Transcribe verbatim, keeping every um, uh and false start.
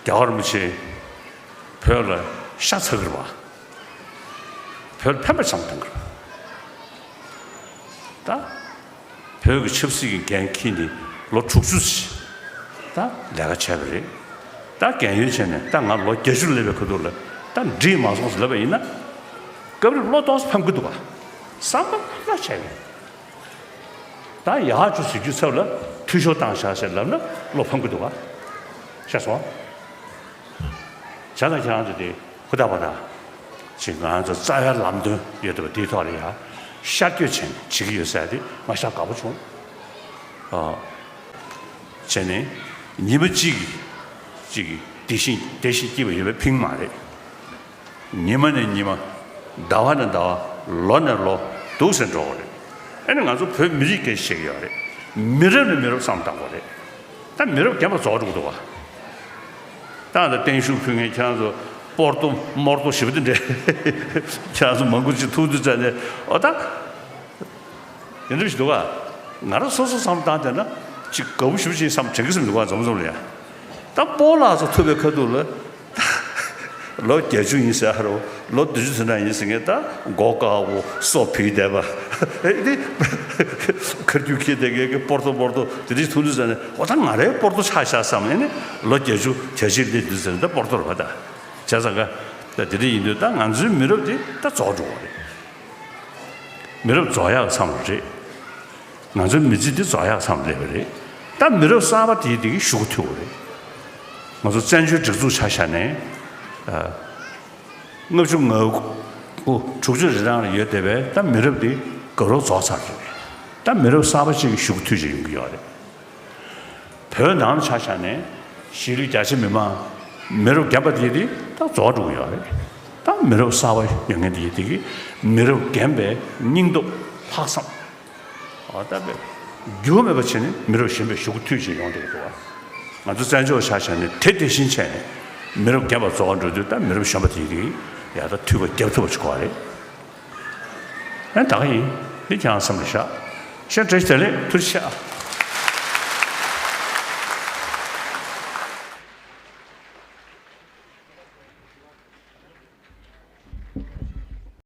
རྒྱལ་བ་རིན་པོ་ཆེ་བོད་ལ་ཤ་ཚ་གི་རེད་པ། བོད་ལ་ཕན་པ་ཙམ་གཏོང་གི་རེད་པ། ད་བོད་ཀྱི་ཆབ་སྲིད་ཀྱི་འགན་འཁྱེར་ནས་ལོ་དྲུག་ཅུ་ཙམ་ད་ལས་ཀ་བྱས་པ་རེད། ད་རྒན་ཡོལ་བྱས་ནས་ད་ང་ལོ་བརྒྱད་ཅུ་སླེབས་པའི་ཁ་ཐུག་ལ་ད་འགྲིག་མ་སོང་ཟེར་ལབ་པ་ཡིན་ན། སྐབས་རེ་བློ་ཏོག་ཙམ་ཕམ་གི་འདུག་ག་བསམ་པ་ལྷག་བྱས་ནས། ད་ཡག་ཅིག་ཟེར་རྒྱུའི་ཚབ་ལ་འཐུས་ཤོར་བཏང་བཞག་ཟེར་ལབ་ན་བློ་ཕམ་གི་འདུག་ག་ཤེས་སོང་། བྱས་ཙང་ཁྱེད་རང་ཚོ་དེ་ཧུར་ཐག་པ་ཐག་ཅིག་ང་ཚོ་རྩ་བའི་ལམ་སྟོན་ཡོད་དུས་དེའི་ཐོག་ལ་ཡ་ཤར་བསྐྱོད་བྱས་ནས་བྱེད་ཀྱི་ཡོད་ཟེར་དེ་ང་ཤ་དགའ་པོ་བྱུང་། ཨ། བྱས་ནས་ཉི་མ་གཅིག་གིས་གཅིག་གིས་བདེ་ཞིང་བདེ་ཞིང་སྐྱིད་པ་ཡོད་པའི་ཕིང་མ་རེད། ཉི་མ་ནས་ཉི་མ། ཟླ་བ་ནས་ཟླ་བ། ལོ་ནས་ལོ། འདུག་སེ་འགྲོ་གི་རེད། ཨ་ནི་ང་ཚོ་བོད་མི་རིགས་སྐད་ཆ་བཤད་ཀྱི་ཡོད་རེད། མི་རབས་ནས་མི་རབས་བསམ་བཏང་དགོས་རེད། ད་མི་རབས་རྒན་པ་རྫོགས་འགྲོ་གི་འདུག་ག་ད་ད་བརྟན་བཞུགས་ཕུལ་མཁན་ཁྱེད་རང་ཚོ་སྤོར་ཏོ་མོར་ཏོ་ཞེ་པོ་དེ་འདྲས། ཁྱེད་རང་ཚོ་མང་པོ་ཅིག་ཐུག་དུས་ཙམ་ནས་ཨོ་ད། དེ་འདྲ་ཞིག་འདུག་ག་ང་རང་སོ་སོ་བསམ་བཏང་བསྡད་ན་ཅིག་དགའ་པོ་ཞེ་པོ་ཅིག་བསམ་དྲན་གྱི་བསམ་འདུག་ག་འཛོམས་འཛོམས་ལ་ཡ། ད་སྤོ་ལགས་ཚོ་ཐུག་པའི་ཁ་ཐུག་ལ། ལོ་བརྒྱད་ཅུ་ཡིན་ཟེར་ཧ་རོ། ལོ་བདུན་ཅུ་ཙམ་ཡིན་ཟེར་མཁན་ད་མགོ་དཀར་པོ་སོ་བུད་བསྡད་པ། ཨེ་དེ། ཁ་རྒྱུག་ཁྱེར་བསྡད་མཁན་གྱི་སྤོར་ཏོ་སྤོར་ཏོ་དེ་འདྲ་ཞིག་ཐུག་དུས་ཙམ་ནས་ཨོ་ད་ང་རའི་སྤོར་ཏོ་ཆགས་ཤག་བསམ་ཨེ་ནི་ལོ་བརྒྱད་ཅུ་གྱ་གཅིག་སླེབས་དུས་ཙམ་ནས་ད་སྤོར་ཏོ་རེད་པ་ད། བྱས་ཙང་ག་ད་དེ་འདྲ་ཡིན་དུས་ད་ང་ཚོའི་མི་རབས་དེ་ད་རྫོགས་འགྲོ་བ་རེད། མི་རབས་རྫོགས་ཡག་བསམ་བློ་རེད། ང་ཚོའི་མི་ཚེ་འདི་རྫོགས་ཡག་བསམ་བློ་སླེབས་པ་རེད། ད་མི་རབས་གསར་པ་དེའི་དེ་གི་ཞུ་གུ་ཐུག་པ་རེད། ང་ཚོ་བཙན་བྱོལ་སྒྲིག་འཛུགས་ཆ་བཞག་ནས། ལྔ་བཅུ་ང་དགུ་དྲུག་ཅུ་རེ་གྲངས་ལ་ཡོད་བསྡད་པའི་ད་མི་རབས་འདི་དགའ་རབ་རྫོགས་ཚར་རེད། ད་མི་རབས་གསར་པ་ཅིག་གི་ཞུ་གུ་ཐུག་བྱས་ཡོང་གི་ཡོད་རེད། བོད་ནང་ཆ་བཞག་ནས་གཞིས་ལུས་རྒྱ་ཆེ་མི་མང་མི་རབས་རྒན་པ་དེ་དེ་ད་རྫོགས་འགྲོ་གི་ཡོད་རེད། ད་མི་རབས་གསར་པ་ཡོང་མཁན་དེ་དེ་གི་མི་རབས་རྒན་པའི་སྙིང་སྟོབས་ལྷག་བསམ། ཨ་ད་པའི་འགྱུར་བ་མེད་པ་བྱས་ནས་མི་རབས་གཞོན་པའི་ཞུ་གུ་ཐུག་བྱས་ཡོང་བསྡད་ཀྱི་འདུག་བ། ང་ཚོ་བཙན་བྱོལ་ཆ་བཞག་ནས་དེ་དེ་བཞིན་བྱས་ནས་མི་རབས་རྒན་པ་རྫོགས་འགྲོ་དུས་ད་མི་རབས་གཞོན་པ་དེ་དེ་གི་ཡ་ད་འཐུས་པ་རྒྱབ་ཐུབ་པ་ཞིག་དགོས་རེད། ཨ་ད་ག་ཡིན། འདི་ཁྱེད་རང་བསམ་བློ་བཞག་ཤ་བཀྲ་ཤིས་བདེ་ལེགས། ཐུགས་རྗེ་ཆེ།